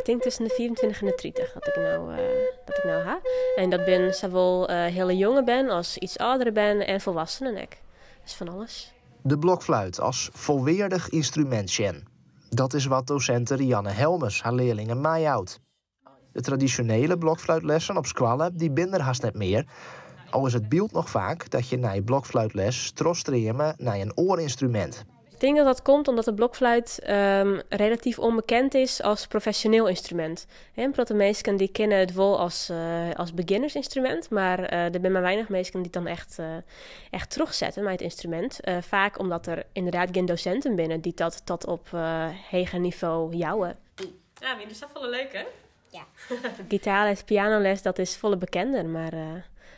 tink tusken de 25 en de 30 dat ik no, dat ik no ha. En dat binne sawol hiele jonge bern as iets âldere bern en folwoeksenen ek. Dus fan alles. De blokfluit as folweardich ynstrumint sjen. Dat is wat dosinte Rianne Helmers har learlingen meijout. De tradisjonele blokfluitlessen op skoalle dy binne der hast net mear. Al is it byld noch faak dat je nei blokfluitles trochstreame nei in oar ynstrumint. Ik tink dat dat komt omdat de blokfluit relatyf ûnbekend is as profesjoneel ynstrumint. In protte minsken dy kenne it wol as begjinnersynstrumint, mar der binne mar weinich minsken dy't dan echt trochsette mei it ynstrumint. Faak omdat der ynderdaad gjin dosinten binne dy't dat tot op heger nivo jouwe. Ja, wie dat folle leuker? Ja. Gitaarles, pianoles, dat is folle bekender, mar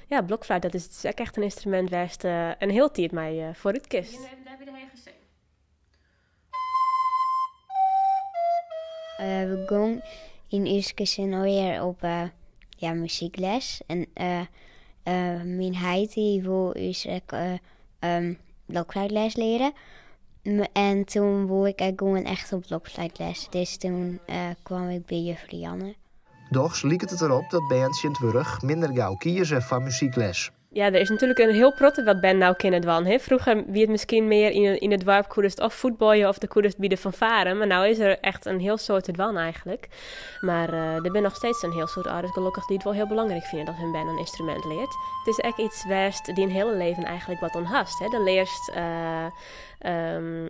ja, blokfluit dat is ek echt in ynstrumint wêr'tst in hiel tiid mei foarút kinst. Even dêr by de hege C. We gongen yn ús gesin allegear op ja, muzykles. En myn heit dy woe ús ek blokfluitles leare. En toen woe ik ek gewoan echt op blokfluitles. Dus toen kwam ik by juf Rianne. Dochs liket it derop dat bern tsjintwurdich minder gau kieze foar muzykles. Ja, der is natuerlik in hiel protte wat bern no kinne dwaan. Hè. Froeger wie it miskien mear yn it doarp koedest of fuotbalje of do koedest by de fanfare. Mar no is der echt in hiel soad te dwaan eigentlik. Mar der binne noch steeds in hiel soad âlders gelokkich dy't it wol hiel belangryk fine dat hun bern in ynstrumint leart. It is ek iets wêr'tst dyn hiele leven eigentlik wat oan hast. Hè. Do learst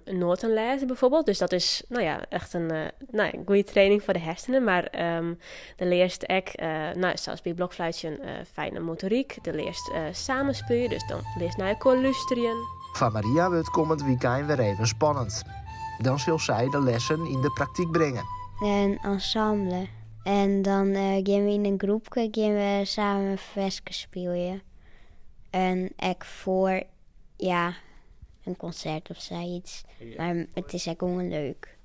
noaten lêze bijvoorbeeld. Dus dat is no ja, echt in no ja, goede training foar de hersenen. Mar do learst ek, no, sa as by blokfluitsjen, fijne motoryk. Do learst samenspylje, dus dan learst nei elkoar lústerjen. Foar Maria wurdt kommend wykein wer even spannend. Dan sil sy de lessen yn de praktyk bringe. In ensemble. En dan gean we yn in groepke gean we samen ferskes spylje. En ek foar ja, in konsert of sayts. Mar it is ek gewoan leuk.